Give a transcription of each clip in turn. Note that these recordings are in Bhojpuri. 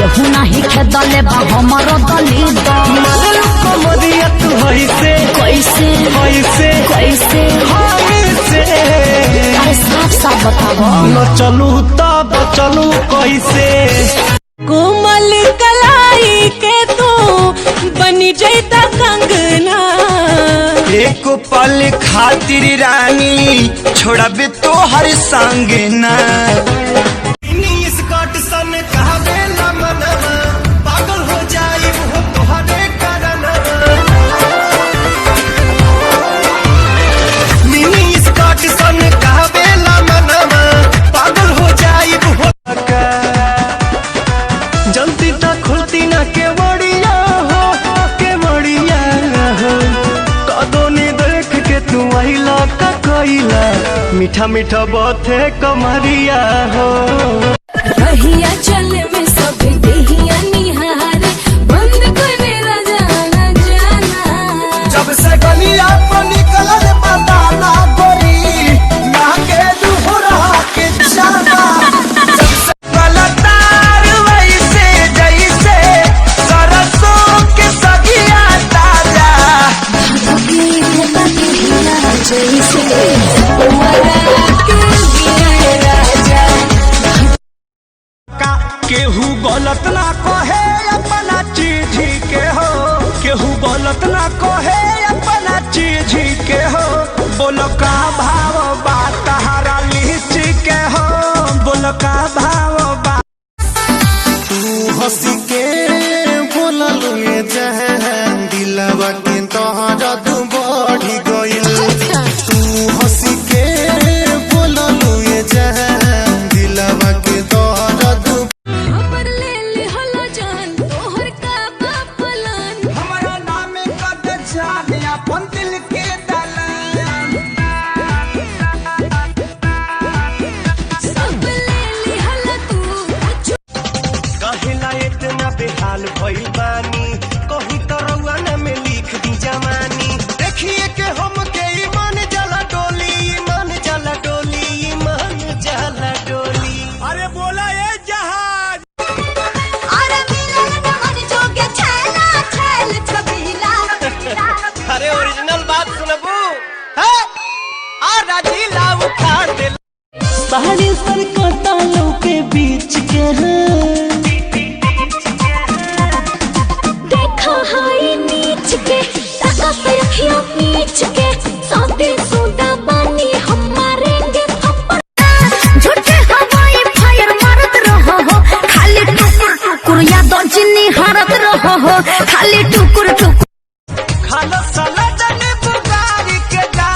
केहू नहीं खेदले बा हमरो दली दम। मारलू कमरिया तू हईसे। कैसे? हईसे। कैसे? हईसे। अरे, साफ साफ बताओ। न चलू तब चलू कैसे? कोमल कलाई के तू बनी जैता कंगना। एक पल खातिर रानी, छोड़बे तो हर संग ना। स्कर्ट सन कहबे ना मनवा, पागल हो जाई हो तोहरे कारणवा। मिनी स्कर्ट सन कहबे ना मनवा, पागल हो जाई हो। जल्दी त खुलती ना केवड़िया हो, केवड़िया हो। कदोनी देख के तू आइला का कइला, मीठा मीठा बाते कमरिया हो। रहिया चल में सब देहिया निहारे, बंद करे जाना जाना। जब से गलिया पर निकलल बताना गोरी ना के दुहरा के जाना, जब से गलतार वैसे जैसे सरसों के सगिया ताजा। जैसे के बिना राजा। का केहू गलत ना कहे अपना चीज के हो, केहू गलत ना कहे अपना चीज के हो। बोलो का भाव बा तहारा लीची के हो? बोलो का भाव बा? तू हंसी के बोलल जहन, दिलवा के तोहरा तू बढ़ी गइल। तू हंसी के बोलल जहन, दिलवा के तोहरा तू हमर ले ले हलो जान, तोहर का बापलान? हमारा नाम कद जान, अपन दिल के दलान। सब ले ले हलो तू कुछ। कहेला इतना बेहाल भइल बानी, कहीं तो रउआ न में लिख दी जवानी। देखिए के हम के ईमान जला डोली, ईमान जला डोली, ईमान जला डोली। अरे बोला ए जहाज। अरे, मिलल नमन जोगे छैला छैल छबीला। अरे, ओरिजिनल बात सुनबू है आ राजीला उखाड़ दे। पहाड़ी सर तालों के बीच के हैं। देखा हाई नीच के, ताका पे अखियां मीच के, सादे सुदा बानी हम मारेंगे थप्पड़। झूठे हवाई फायर मारत रहो हो, खाली टुकुर टुकुर यादों चिन्नी हारत रहो हो, खाली टुकुर टुकुर। खालो सलदन बुगारी के जा,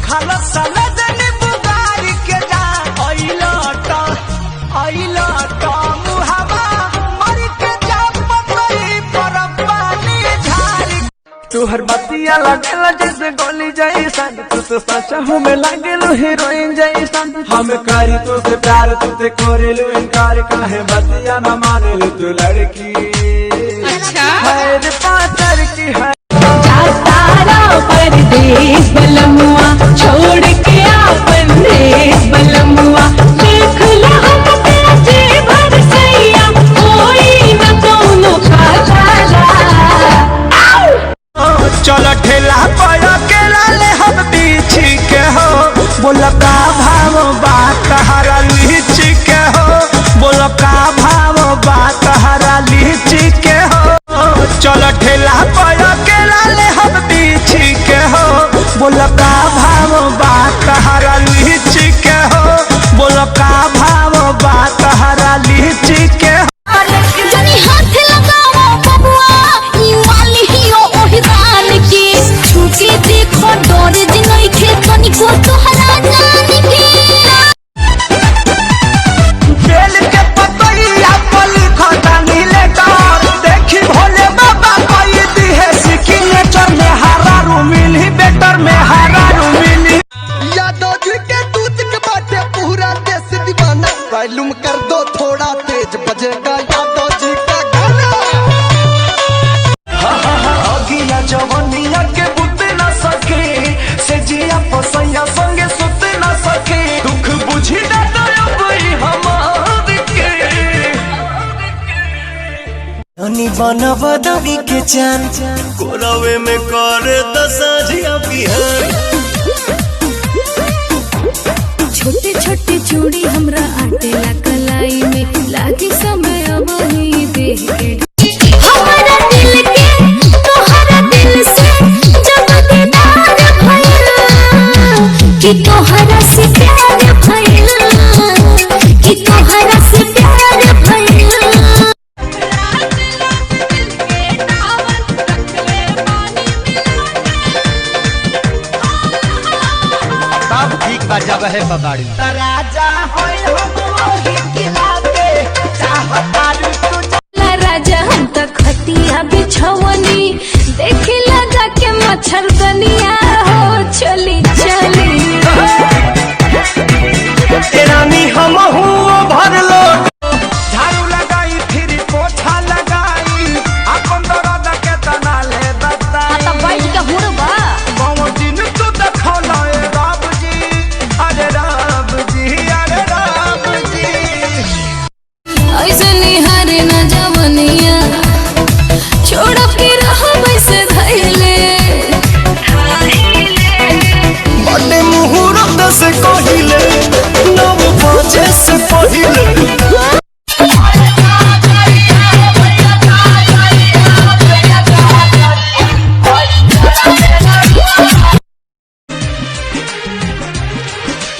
खालो सलदन बुगारी के जा। अइला टा, अइला टा मुहावा मर के जा, पतई पर पानी झारी। तुहर बतिया लागेला जैसे गोली जैसन, तू तो सच हूँ में लागेलू हीरोइन जैसन। हम करी तो से प्यार, तू ते करेलू इनकार, काहे बतिया न मानेलू तू लड़की? अच्छा है रे पातर की है। तारा परदेस बलमुआ, छोड़ के आपन देश बलमुआ, देख लो हम प्यासे भर सैया, कोई न कोनो खाला। चल ठेला पर अकेला ले हम पीछी के हो। बोल का भाव बा तहारा लीची के हो? बोल का भाव बा तहारा लीची के हो? चल ठेला पर अकेला ले हम पीछी के हो। बोल का भाव बा? तनी बनवा दवी के चान कोरवे में कर दसरिया बिहान। छोटे छोटे चूड़ी हमरा आटे ला कलाई में लागी समय अब ही देह के। हमारा दिल के तोहरा दिल से जब दीदार भइल, कि तोहरा से प्यार भइल, कि तोहरा से प्यार भइल। सब ठीक बा जब है बगाड़ी। राजा होई हम मोही खिलाते चाहतारू तू। ला राजा हम त खतिया बिछवनी देखी लगा के मच्छरदनिया हो चली चली। रानी हम भर लो। झाड़ू लगाई फिर पोछा लगाई अपन दर्द के तना ले बताई। बैठ के हुड़बा। कौन दिन तू देखौला ए राम जी, अरे राम जी, अरे राम जी। ऐसे निहारे न जवनिया छोड़ फिर हम ऐसे धैले। बड़े मुहूर्त से कहिले 9 बजे से पहिले।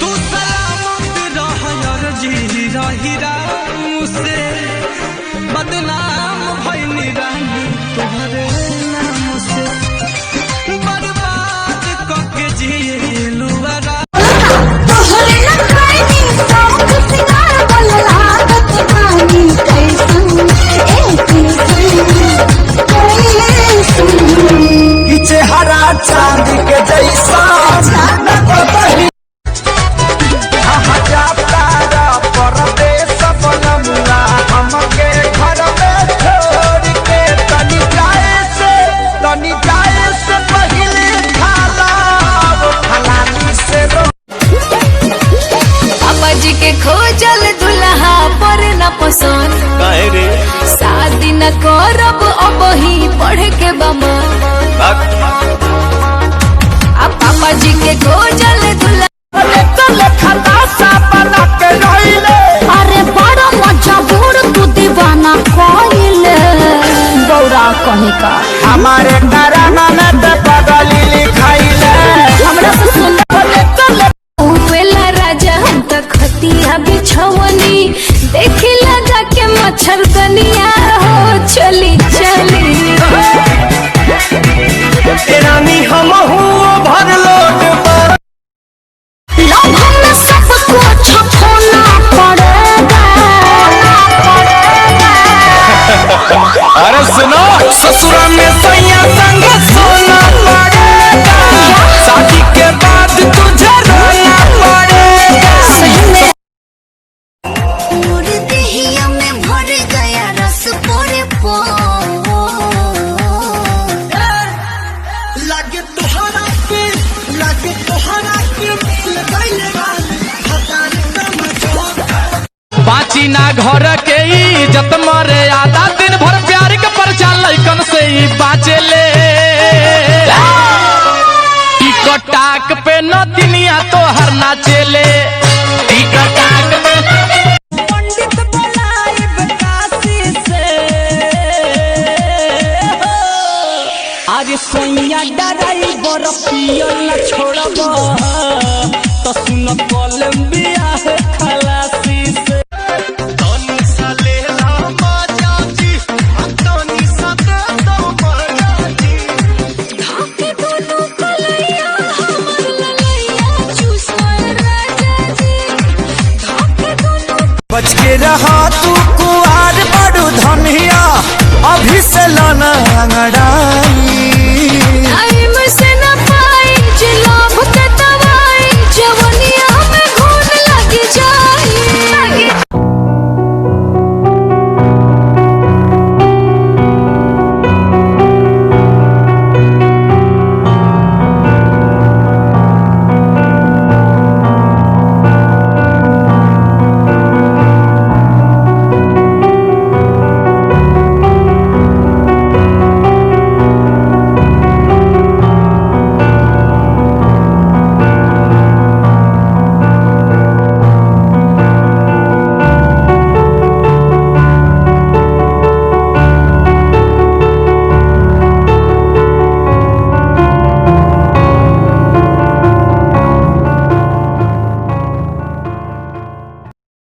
तू सलामत रह जी रही राम से बदनाम भइनी रानी तोहरे नाम से बर्बाद कके जियलू। तोहरे लखानी शौक सिंगार वाला लागत बानी कैसन ए कैसन कैसन। चेहरा चांद के जैसा न कतही तारा परदेस बनमुआ हमके घर में छोड़ के तनी जाए से तनी जाए से पहले खाला फलानी से रो। पापा जी के खोजल दुल्हा पर न पसंद। काहे रे? शादी न करब अब ही पढ़ के बमा। अब पापा जी के खोजल दुल्हा। चल खलासा बना के रहिले। अरे बड़ा मजबूर तू दीवाना कोइले गौरा कहीं का। हमारे कराना में तो पगली लिखाइले। हमरा से सुंदर। उपेला राजा हम त खतिया बिछवनी देखी लगा के मच्छरदनिया हो चली चली। रानी हम भर लोट। लव हमें सबको अच्छा खोना पड़ेगा। अरे सुनो ससुरा में सैया संग सोना पड़ेगा, शादी के बाद तुझे रोना पड़ेगा। सही में देहिया में भर गया रस पोरे पो। लागे तोहरा के लागे तोहरा के लगाइले बाची ना घर के इज्जत मरे आधा दिन भर प्यार के परचा लैकन से ही बाचे ले। टिकटाक पे न दुनिया तो हर नाचे ले टिकटाक पे। पंडित बनाइब काशी से, अरे सोइया डराइबर पियल न छोड़ब तो सुन कोलंबिया है खलासी से। तनी सा ले ला माजा जी, तनी सा दे दो माजा जी। धाके दोनों कलैया हमर ललैया चूसर राजा जी धाके दोनों। बच के रहा तू कुआर बड़ू धनिया अभी से लाना अंगड़ा।